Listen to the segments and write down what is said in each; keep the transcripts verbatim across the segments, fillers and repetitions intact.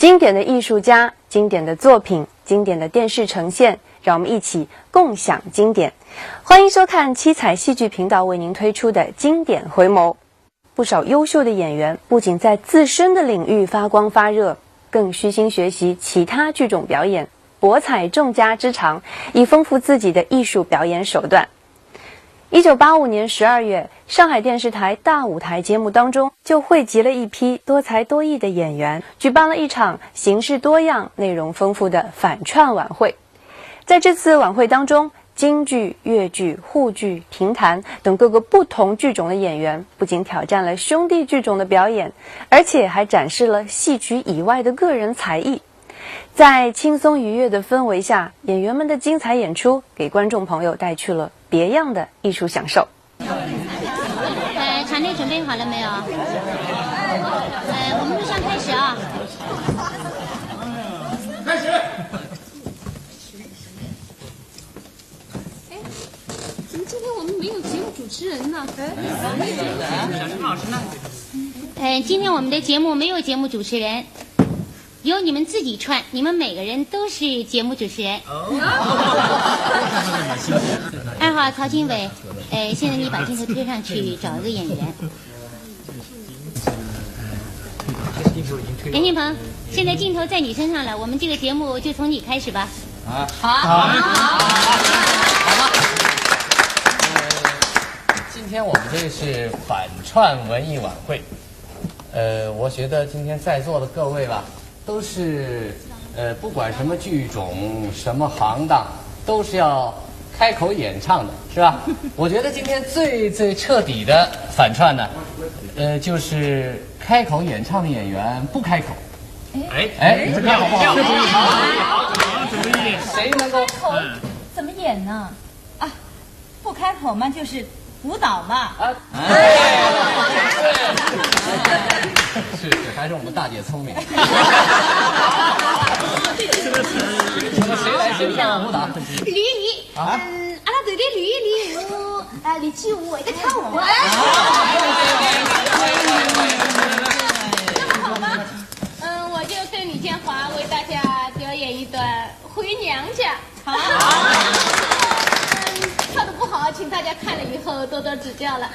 经典的艺术家、经典的作品、经典的电视呈现，让我们一起共享经典。欢迎收看七彩戏剧频道为您推出的《经典回眸》。不少优秀的演员不仅在自身的领域发光发热，更虚心学习其他剧种表演，博采众家之长，以丰富自己的艺术表演手段。一九八五年十二月，上海电视台大舞台节目当中就汇集了一批多才多艺的演员，举办了一场形式多样、内容丰富的反串晚会。在这次晚会当中，京剧、越剧、沪剧、评弹等各个不同剧种的演员，不仅挑战了兄弟剧种的表演，而且还展示了戏曲以外的个人才艺。在轻松愉悦的氛围下，演员们的精彩演出给观众朋友带去了别样的艺术享受。呃，场地准备好了没有？呃，我们录像开始啊。开始。哎，怎么今天我们没有节目主持人呢？哎，今天我们的节目没有节目主持人。 由你们自己串，你们每个人都是节目主持人。二号曹经纬，呃，现在你把镜头推上去找一个演员。严庆鹏，现在镜头在你身上了，我们这个节目就从你开始吧。啊，好，好，好，好吧。呃，今天我们这是反串文艺晚会。 呃，我觉得今天在座的各位吧，都是呃，不管什么剧种、什么行当，都是要开口演唱的，是吧？我觉得今天最最彻底的反串呢，呃，就是开口演唱的演员不开口。哎哎，这样好不好？谁能够怎么演呢？啊，不开口嘛，就是舞蹈嘛。啊，是是，还是我们大姐聪明。那么谁来先上舞蹈？吕丽啊，嗯，阿拉这里吕丽，我啊，李继武，一个跳舞。那么好吧，嗯，我就跟李建华为大家表演一段《回娘家》。 好，跳的不好，请大家看了以后多多指教了。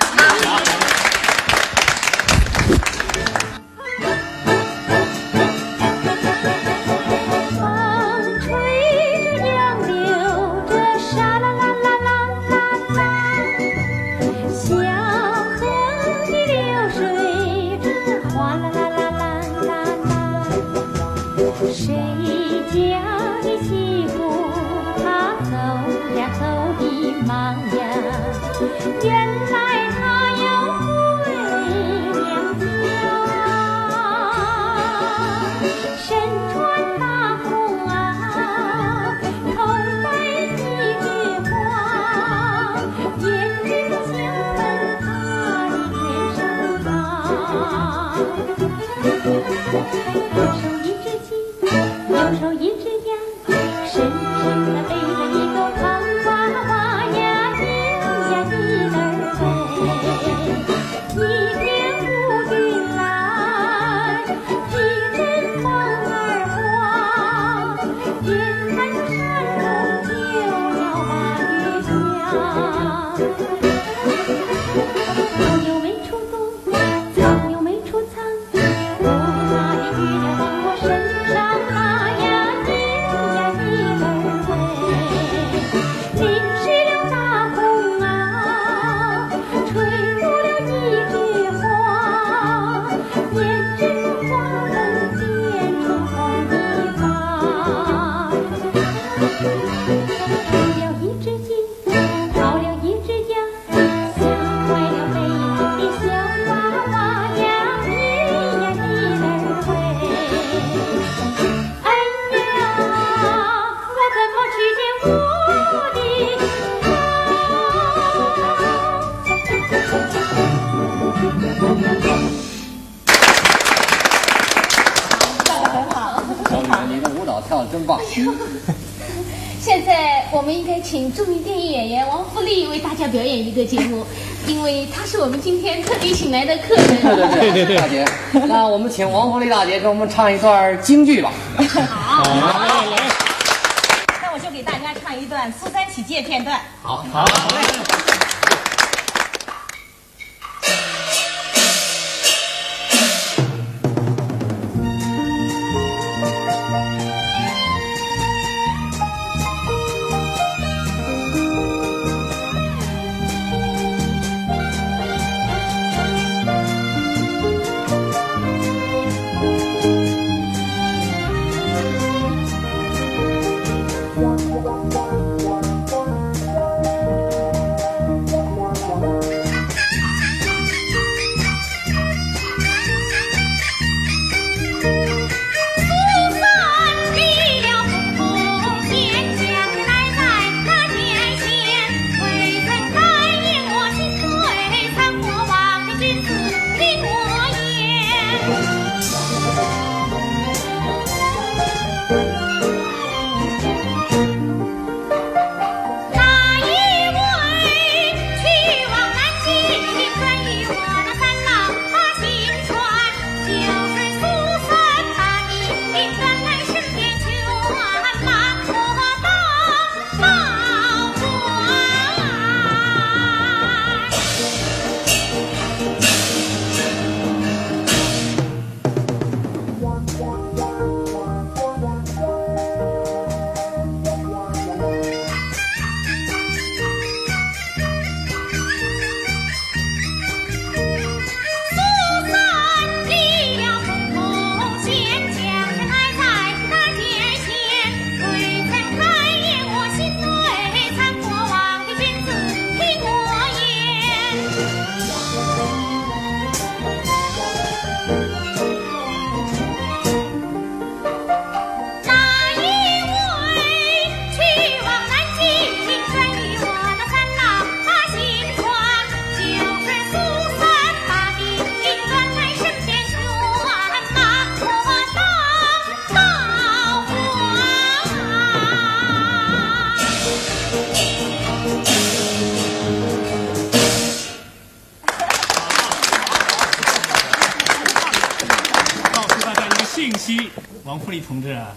小美，你的舞蹈跳的真棒。现在我们应该请著名电影演员王福利为大家表演一个节目。因为她是我们今天特地请来的客人。对对对，对对对。大姐，那我们请王红丽大姐给我们唱一段京剧吧。好，来来来。那我就给大家唱一段《苏三起解》片段。好，好嘞。告诉大家一个信息，王富丽同志啊，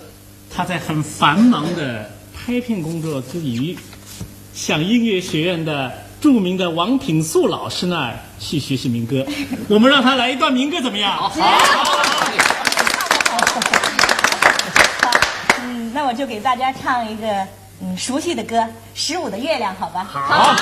他在很繁忙的拍片工作之余，向音乐学院的著名的王品素老师那儿去学习民歌。我们让他来一段民歌怎么样？好。嗯，那我就给大家唱一个，嗯，熟悉的歌，《十五的月亮》，好吧？好。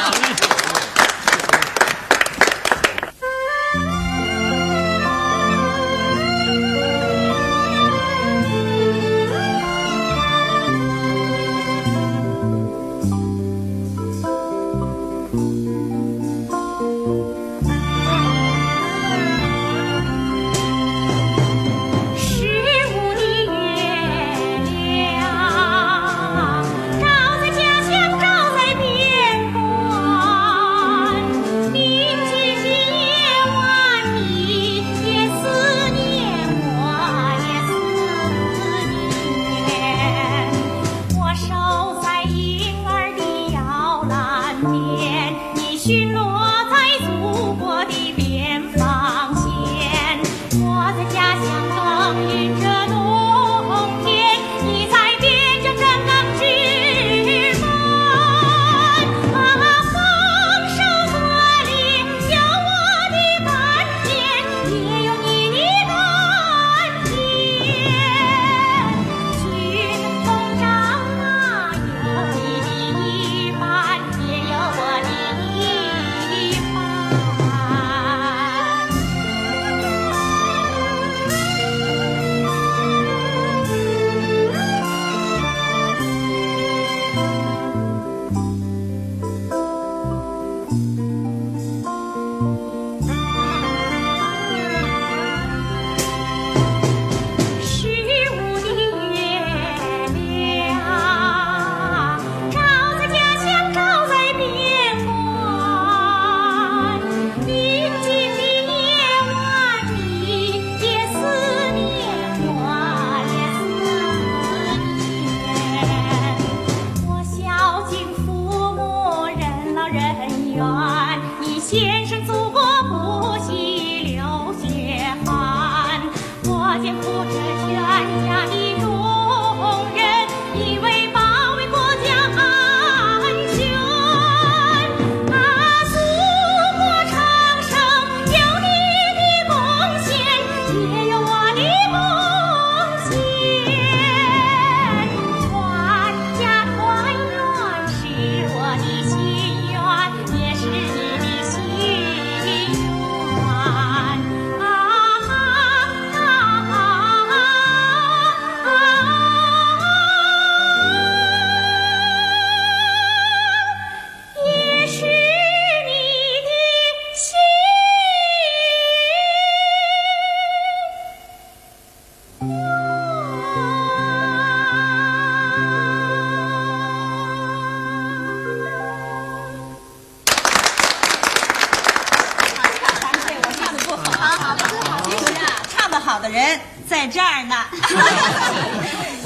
唱得好的人在这儿呢。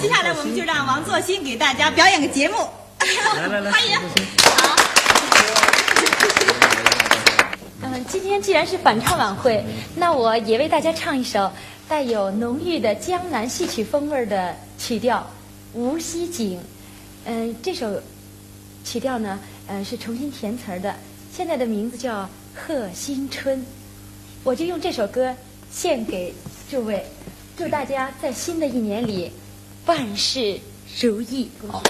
接下来我们就让王作新给大家表演个节目。来来来，欢迎。好。嗯，今天既然是返唱晚会，那我也为大家唱一首带有浓郁的江南戏曲风味儿的曲调《无锡景》。嗯，这首曲调呢，呃，是重新填词儿的，现在的名字叫《贺新春》。我就用这首歌献给诸位，祝大家在新的一年里万事如意。好。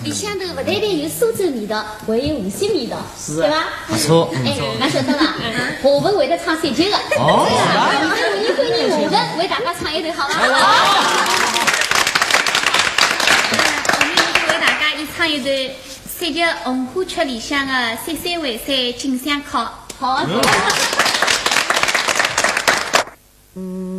里向头勿单单有苏州味道，还有无锡味道，是啊，对伐？勿错，哎，嗯。那晓得了，啊，华文会得唱三句个。哦，是啊。那么一会儿华文为大家唱一段，好伐？好。我们一会儿为大家一唱一段三句红花曲里向的《三山为山进香客》。好啊。嗯。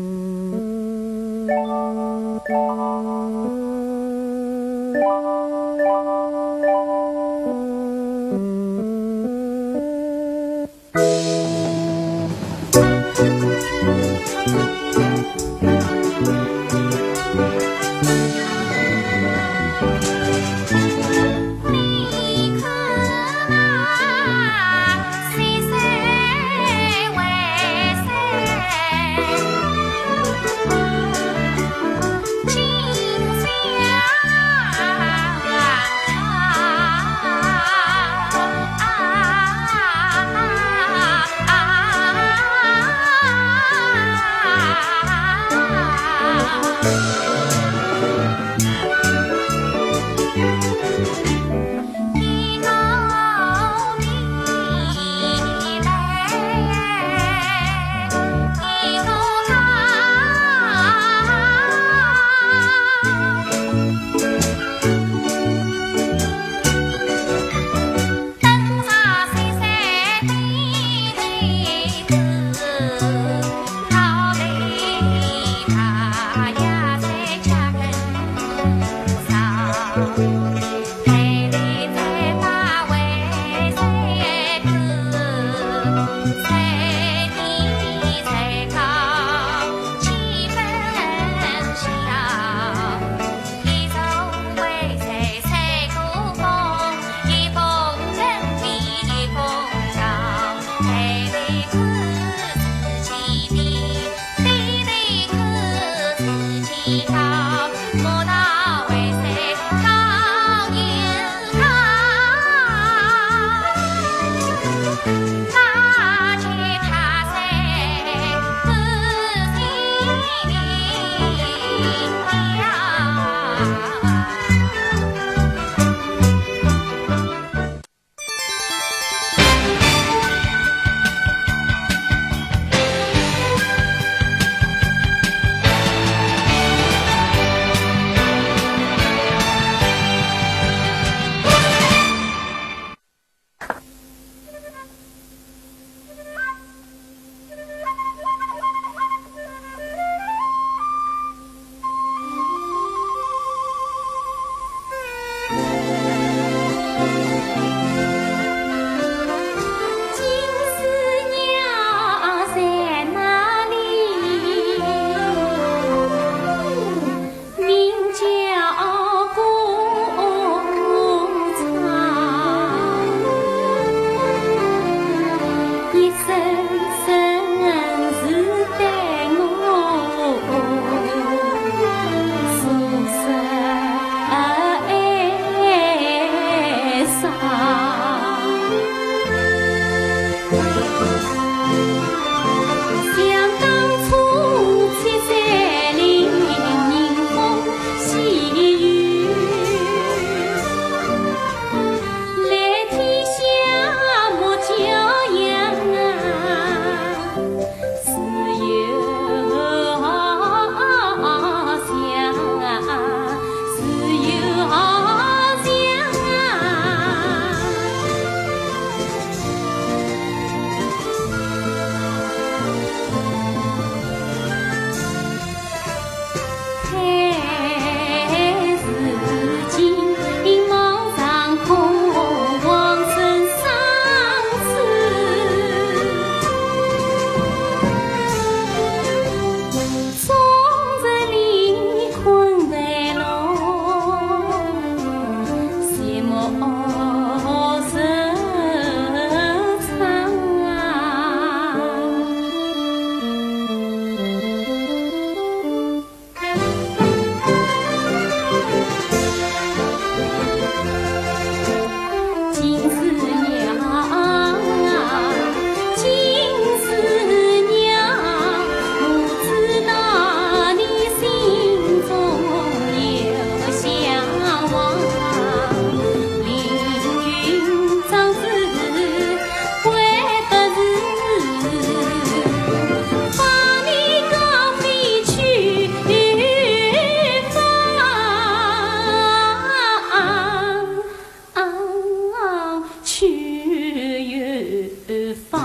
方。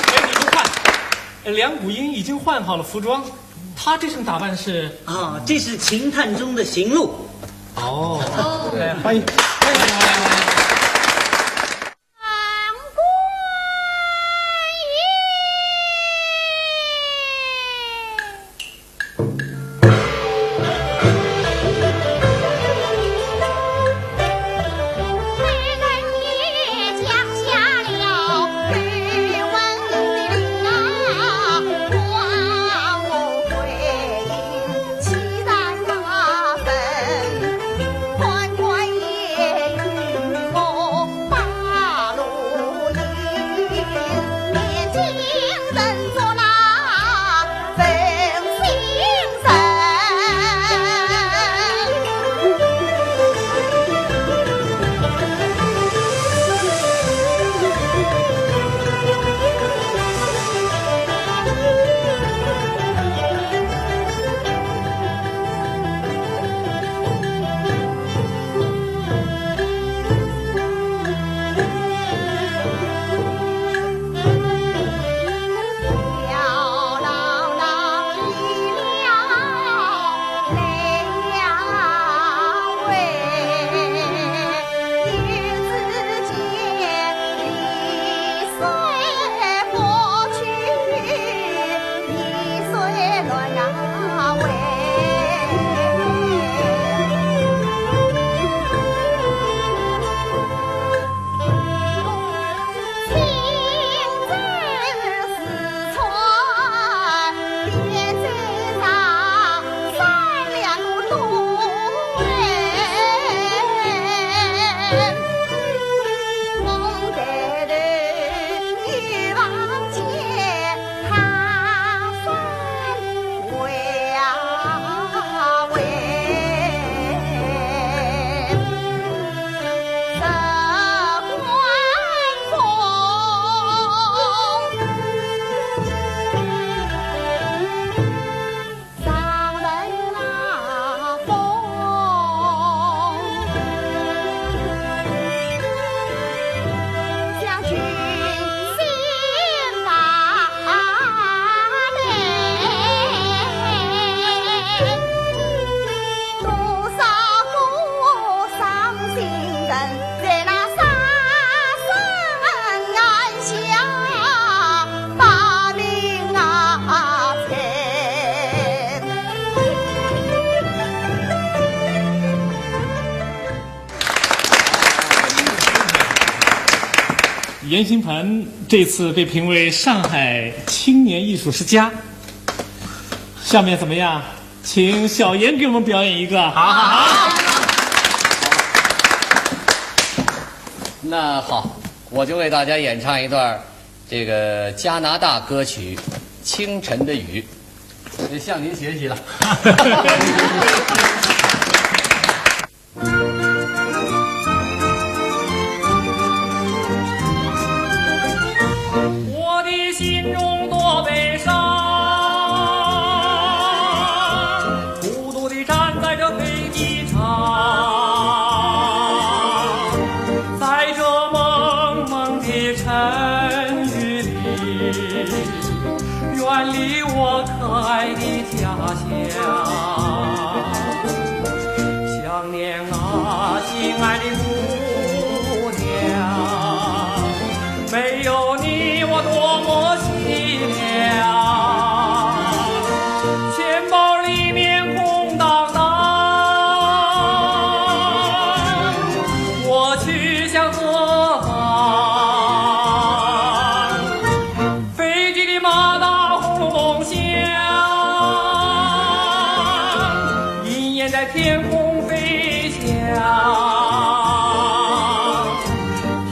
哎，你们看，呃，梁谷音已经换好了服装，他这身打扮是？啊，这是秦探中的行路。哦，哎，欢迎，欢迎。严新盘这次被评为上海青年艺术之家，下面怎么样？请小严给我们表演一个。好，好，好。那好，我就为大家演唱一段儿这个加拿大歌曲《清晨的雨》，向您学习了。我的心中多悲伤，孤独地站在这飞机场，在这蒙蒙的晨雨里，远离我可爱的家乡。想念啊，亲爱的姑娘，没有你我多么凄凉。钱包里面空荡荡，我去向何方？ 飞机的马达轰隆隆响，鹰眼在天空飞翔，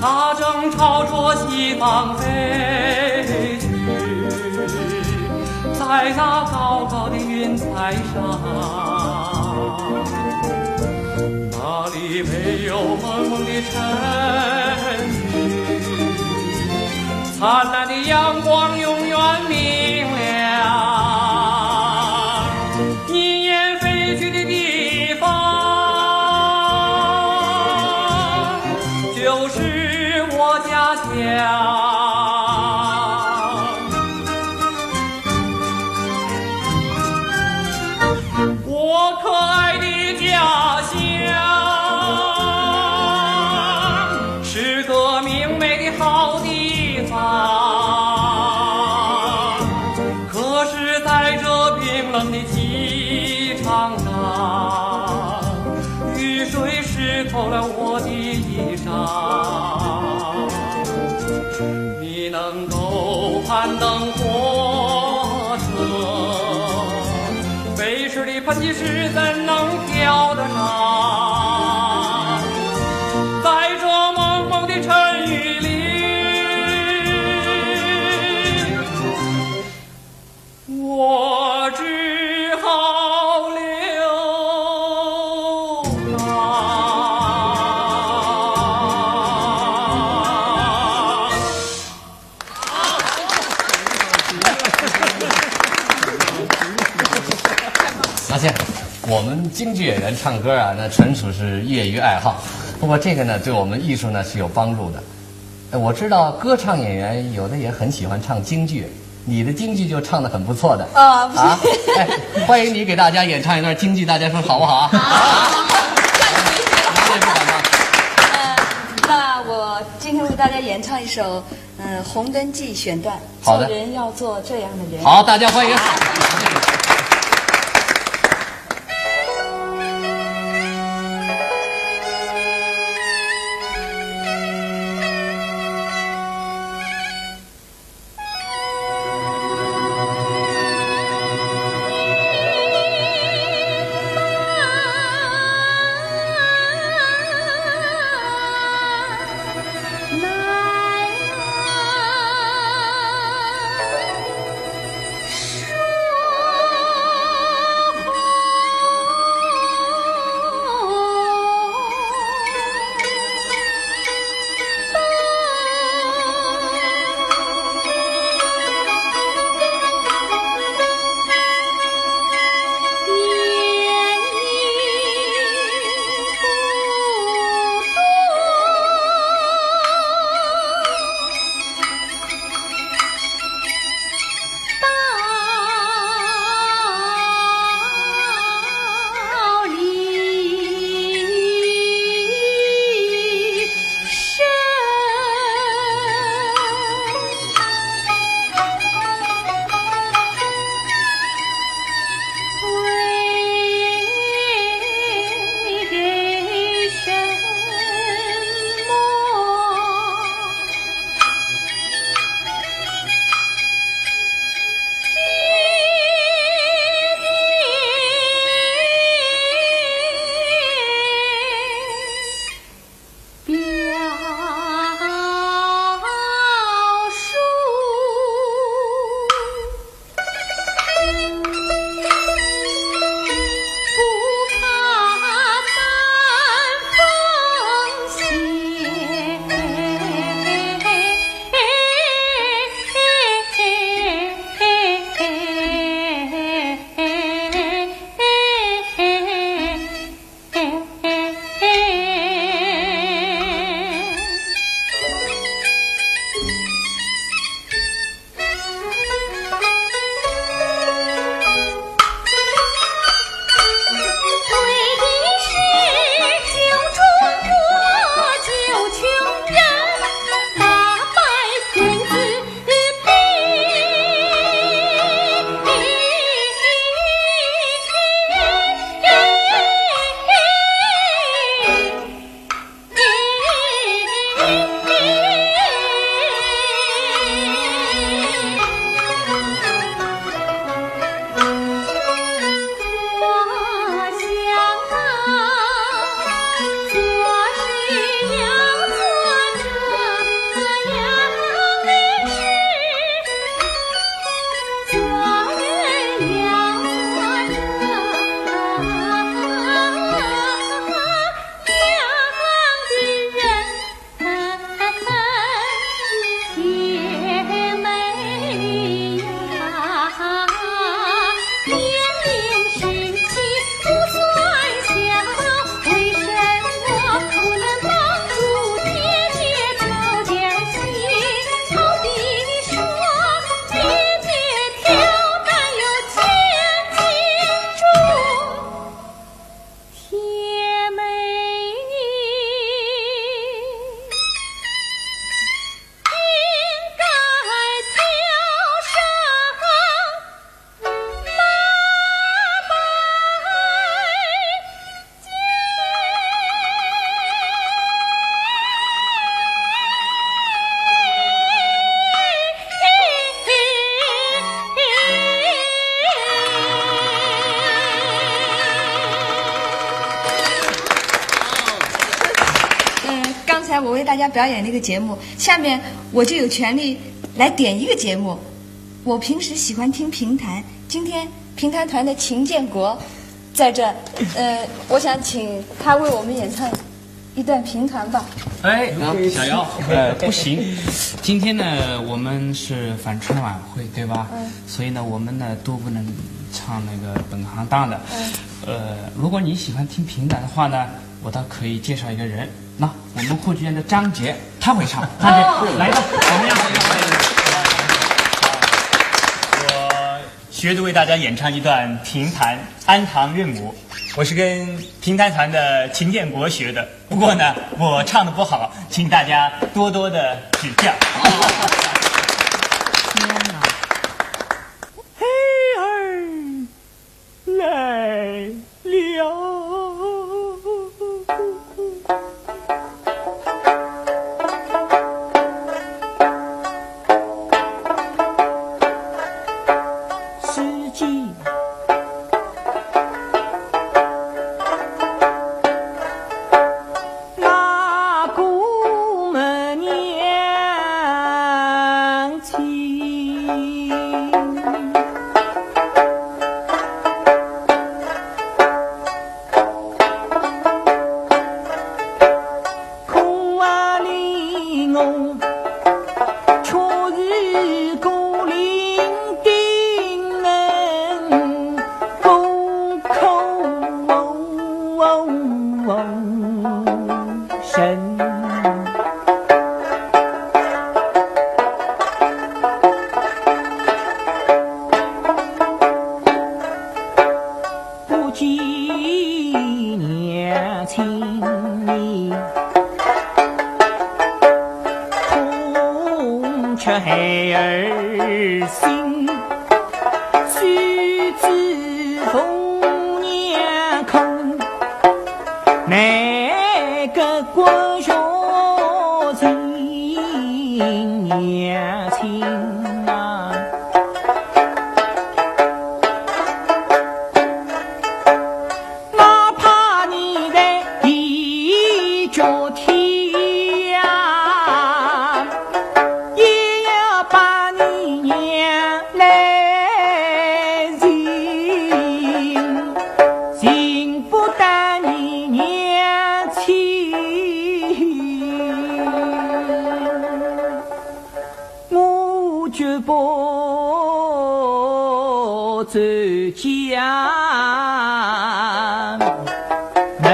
它正朝着西方飞去，在那高高的云彩上。里没有蒙蒙的尘云，灿烂的阳光永远明亮。一眼飞去的地方，就是我家乡。 我可爱的家乡，是个明媚的好地方。可是在这冰冷的机场上，雨水湿透了我的衣裳。 你能够攀登火车，飞逝的喷气式怎能飘得上？在这蒙蒙的尘雨里，我只好流浪。 抱歉，我们京剧演员唱歌啊，那纯属是业余爱好。不过这个呢，对我们艺术呢是有帮助的。哎，我知道歌唱演员有的也很喜欢唱京剧，你的京剧就唱得很不错的。啊，不是。啊，哎，欢迎你给大家演唱一段京剧，大家说好不好啊？好。谢谢。那我今天为大家演唱一首，呃，《红灯记》选段。好的。做人要做这样的人。好，大家欢迎。为大家表演的一个节目，下面我就有权利来点一个节目。我平时喜欢听评弹，今天评弹团的秦建国在这，呃，我想请他为我们演唱一段评弹吧。哎，小姚，呃，不行，今天呢，我们是返春晚会，对吧？嗯。所以呢，我们呢都不能唱那个本行当的。嗯。呃，如果你喜欢听评弹的话呢，我倒可以介绍一个人。那我们护剧院的张杰，他会唱。张杰，来吧，我们让他。我学着为大家演唱一段评弹《安唐韵母》，我是跟评弹团的秦建国学的。不过呢，我唱的不好，请大家多多的指教。嘿儿来了。世纪那个么年轻。 可怜我，却是孤零丁人，孤苦无人。 不见娘亲面，痛彻孩儿心。须知红娘哭，难隔关学情，娘亲啊。 哪怕你在地脚天涯，也要把你娘来寻，寻不到你娘亲。 我绝不走家门。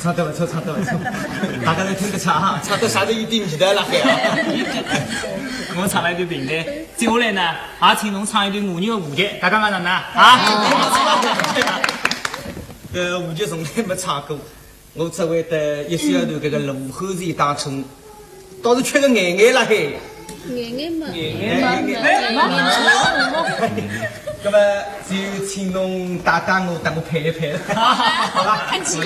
唱得不错，唱得不错，大家来听个唱啊，唱得啥都有点味道了，还啊。我唱了一段评弹，接下来呢，也请侬唱一段我们的舞剧，大家慢慢来啊。 搿舞剧从来没唱过，我只会得一小段搿个《罗汉戏》当中，倒是缺个眼眼了嘿。眼眼嘛，眼眼嘛，眼眼嘛，搿么就请侬搭搭我，搭我配一配，好吧？很急。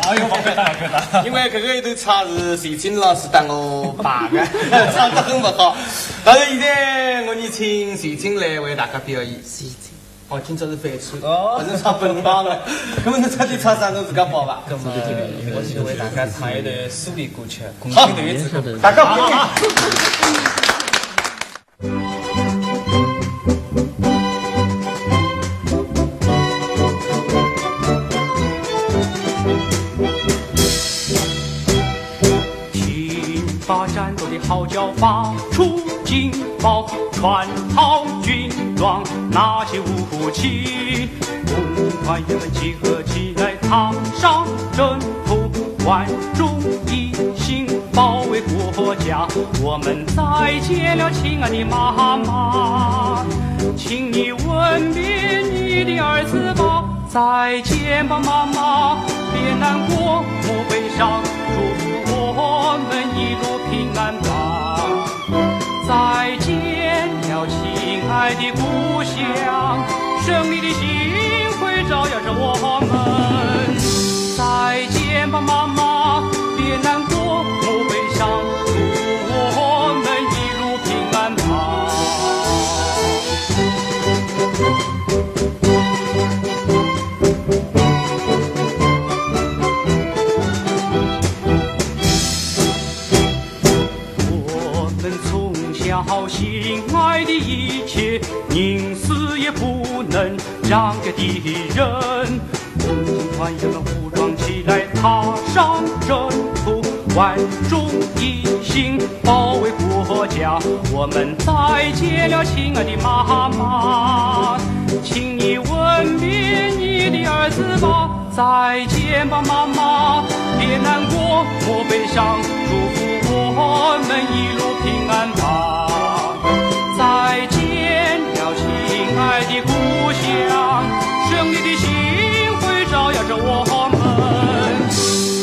哎呦，勿敢当，勿敢当。因为搿个一段唱是徐静老师搭我排的，唱得很勿好。但是现在我们请徐静来为大家表演。徐静。哦，今朝是翻车，哦。勿是唱本帮的。那么侬到底唱啥，侬自家报吧。那么我就为大家唱一段苏联歌曲，好。《共青团》。大家鼓掌。请把战斗的号角发出警报，穿好军装拿起武器，共同团结们集合起来踏上征途，万众一心保卫国家。我们再见了，亲爱的妈妈，请你吻遍你的儿子吧。再见吧，妈妈，别难过，莫悲伤，祝福我们一路平安吧。再见了，亲爱的故乡，胜利的星辉照耀着我们。再见吧，妈妈，别难过，莫悲伤，祝福我们一路平安吧。我们从小心爱的一切，宁死也不能让给敌人。共同团结们武装起来，踏上征途，万众一心，保卫国家。我们再见了，亲爱的妈妈，请你吻遍你的儿子吧。再见吧，妈妈，别难过，莫悲伤，祝福我们一路平安吧。再见了，亲爱的故乡，胜利的星辉照耀着我们。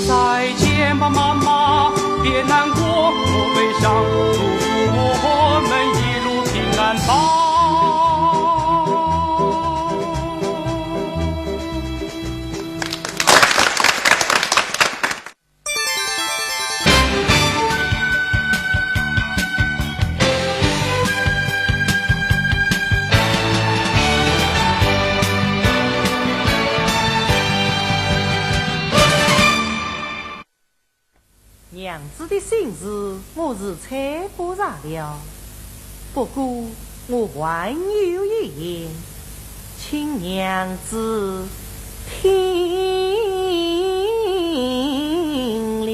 再见吧，妈妈，别难过，莫悲伤，祝福我们一路平安吧。 娘子的心事，我是猜不着了。不过，我还有一言，请娘子听了。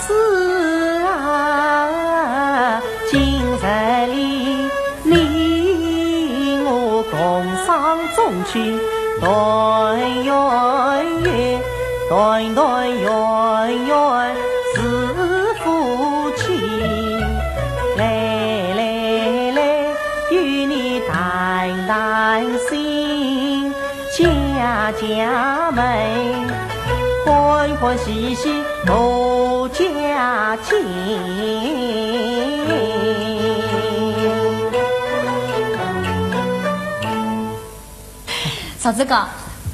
是啊，今日里你我共赏中秋，团团圆圆，团团圆圆是福气。来来来，与你谈谈心，解解闷，欢欢喜喜度佳节。嫂子讲，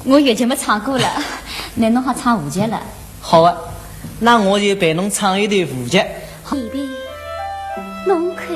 我越剧没唱过了，那侬好唱胡剧了。好啊，那我就陪侬唱一段胡剧。好，妹妹，侬看。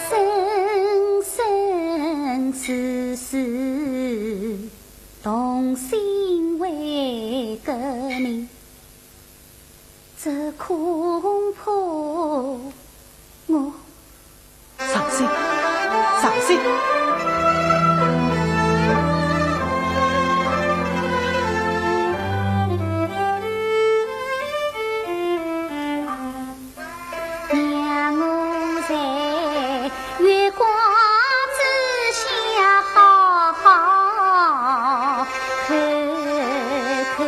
生生世世，同心为革命，这恐怕我……伤心，伤心。让我在月光之下好好看看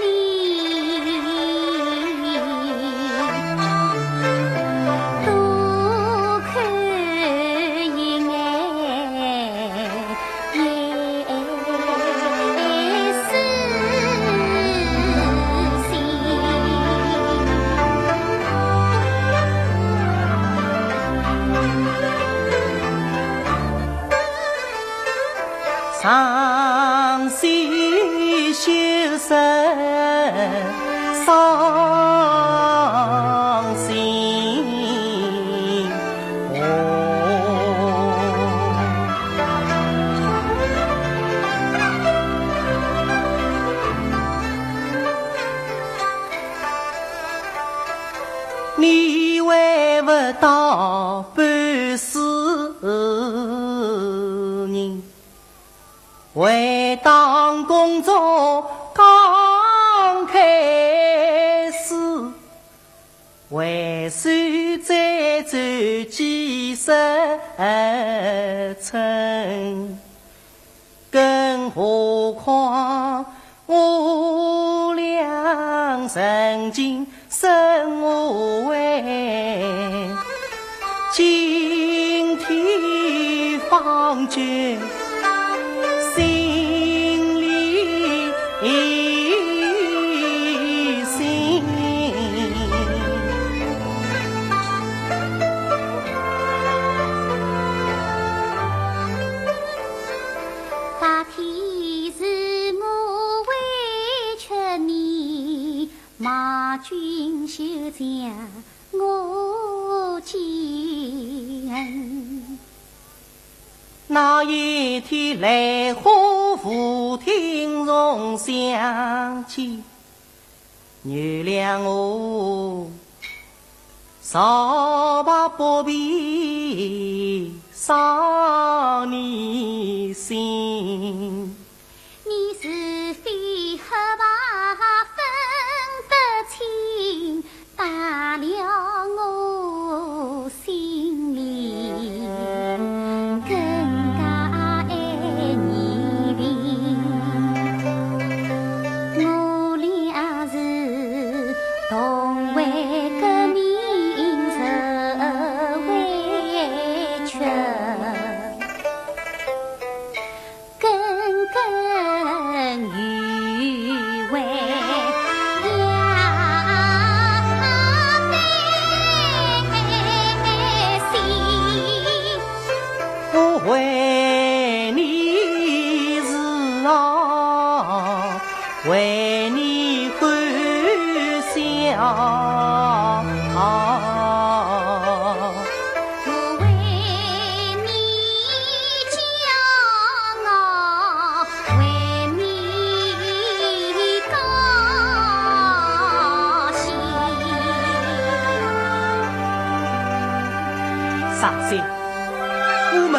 你，多看一眼。 伤心休生伤心。 你还不到半世人，为当公作刚开始， 为谁再走几十春？更何况我俩曾经生我为，今天方觉心里新。白天是我委屈你，马君休将我见。那一天，兰花湖听虫相见，原谅我 朝白不比少年心。你是非黑白分不清，打了我心里更加爱你的。我俩是 同为革命受委屈，耿耿于怀呀，悲心。我为你死啊， 为你欢笑。我为你骄傲，为你高兴。伤心。 我们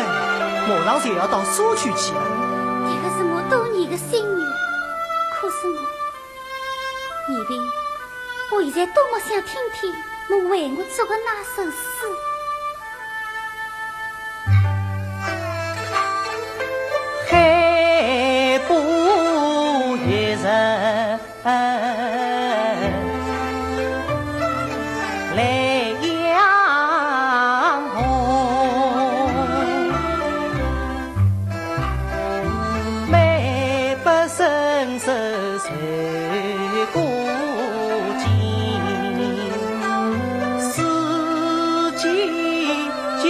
马上就要到苏区去了。迭个是我多年的心愿，可是我，你问，我现在多么想听听侬为我作的那首诗。海波一声 来扬红，梅花深深水过尽，四季秋。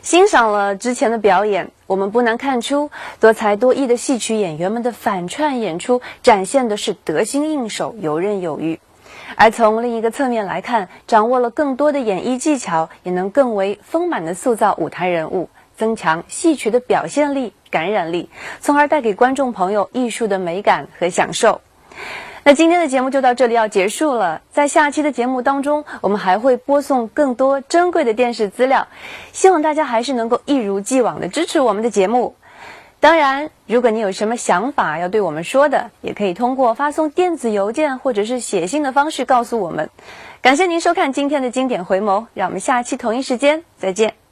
欣赏了之前的表演，我们不难看出，多才多艺的戏曲演员们的反串演出展现的是得心应手、游刃有余。而从另一个侧面来看，掌握了更多的演绎技巧，也能更为丰满地塑造舞台人物，增强戏曲的表现力、感染力，从而带给观众朋友艺术的美感和享受。那今天的节目就到这里要结束了，在下期的节目当中，我们还会播送更多珍贵的电视资料，希望大家还是能够一如既往的支持我们的节目。当然，如果你有什么想法要对我们说的，也可以通过发送电子邮件或者是写信的方式告诉我们。感谢您收看今天的经典回眸，让我们下期同一时间再见。